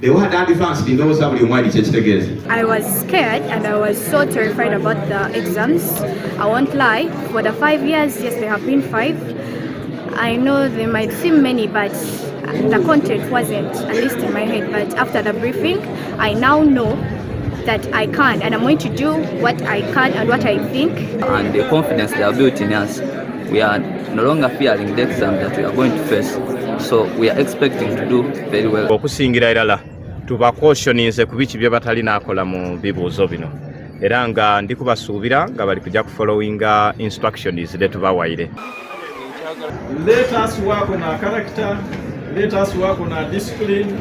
The word "advanced" ndowooza buli omu ali kyekitegeeza. I was scared and I was so terrified about the exams. I won't lie, for the 5 years, yes, there have been five. I know they might seem many, but the content wasn't, at least in my head. But after the briefing, I now know that I can and I'm going to do what I can and what I think. And the confidence they have built in us, we are no longer fearing the exam that we are going to face. So we are expecting to do very well. Okusingira irala tubacautioninze ku biki bye batalina akola mu bibuuzo bino, era nga ndi kubasuubira nga bali kujja kufollowinga instructions ze tubawaire. Let us work on our character. Let us work on our discipline.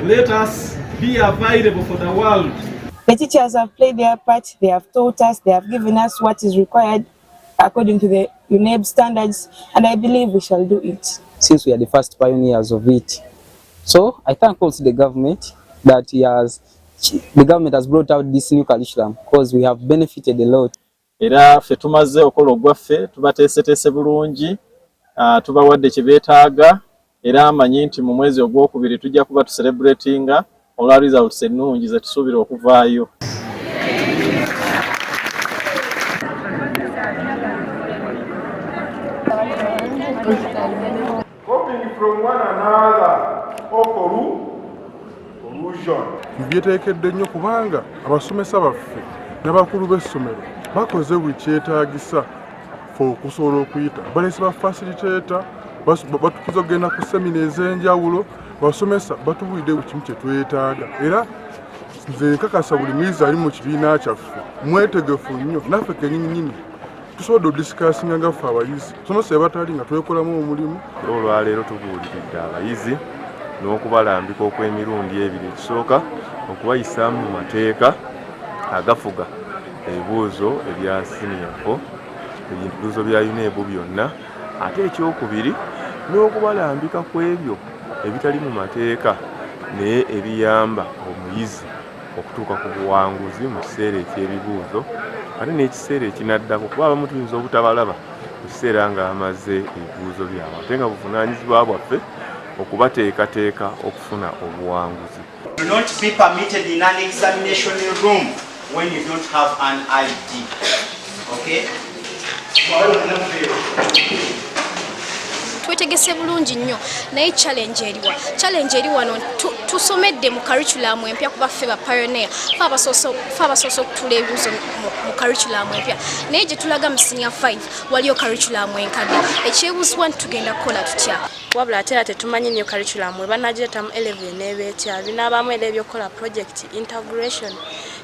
Let us be available for the world. The teachers have played their part. They have taught us, they have given us what is required according to the UNEB standards, and I believe we shall do it. Since we are the first pioneers of it. So I thank also the government that the government has brought out this new curriculum because we have benefited a lot. Era ffe tumaze okukola ogwaffe, tubateeseteese bulungi, tubawadde kye beetaaga, era amanyi nti mu mwezi ogwokubiri tujja kuba tucelebratinga olwa results ennungi ze tusuubira okuvaayo. Copying from one another or collusion. Mbyeteekedde nnyo kubanga abasomesa baffe n'abakulu b'essomero bakoze buli kyetaagisa fe okusobola okuyita. Balese ba facilitator, batukuza okugenda ku seminar ez'enjawulo, basomesa batubuulidde buli kimu kye twetaaga, era nze nkakasa buli muyizi ali mu kibiina kyaffe mwetegefu nnyo. Naffe kennyininyini tusobodde odiscussinga nga ffe abayizi somesa ebatali nga twekolamu omulimu. Era olwaleero tubuuliridde abayizi n'okubalambika okw'emirundi ebiri. Ekisooka, okubayisaamu mu mateeka agafuga ebibuuzo ebya senior 4, ebibuuzo bya UNEB byonna, ate ekyokubiri n'okubalambika ku ebyo ebitali mu mateeka naye ebiyamba omuyizi okutuuka ku buwanguzi mu kiseera eky'ebibuuzo ate n'ekiseera ekinaddako, kuba abamu tuyinza obutabalaba mu kiseera nga bamaze ebibuuzo byabwe, ate nga buvunaanyizibwa bwaffe okubateekateeka okufuna obuwanguzi. Do not be permitted in an examination room when you don't have an ID. Okay? Twetegese bulungi nnyo, naye challenge eriwa? Challenge eri wano, tusomedde mu curriculum empya kuba ffe ba pioneer, fe abasoose okutuula ebibuuzo mu curriculum empya, naye gye tulaga mu senior 5 waliyo curriculum enkadde. Ekyebuuzibwa nti tugenda kukola tutya? Wabula ate era tetumanyi nnyo curriculum we banagireeta mu 11 n'ebeetya binaabaamu era ebyokukola project integration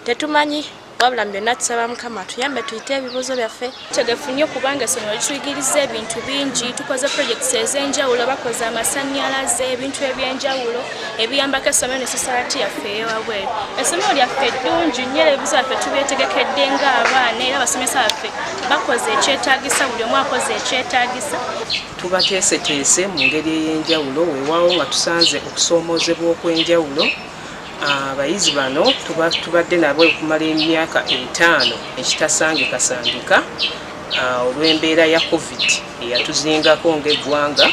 tetumanyi. Wabula mu byonna tusaba Mukama tuyambe tuyite ebibuuzo byaffe. Tegefu nnyo kubanga essomero lituyigiriza ebintu bingi. Tukoze projects ez'enjawulo, bakoze amasannyalaze, ebintu ebyenjawulo ebiyambako essomero ne society yaffe eyewabweru. Essomero lyaffe ddungi nnyo era ebibuuzo byaffe tubyetegekedde ng'abaana, era abasomesa baffe bakoze ekyetaagisa, buli omu akoze ekyetaagisa. Tubateeseteese mu ngeri ey'enjawulo, weewaawo nga tusanze okusoomoozebwa okw'enjawulo. Abayizi bano tubadde nabo okumala emyaka 50 ekitasangikasangika olw'embeera ya COVID eyatuzingako ng'eggwanga.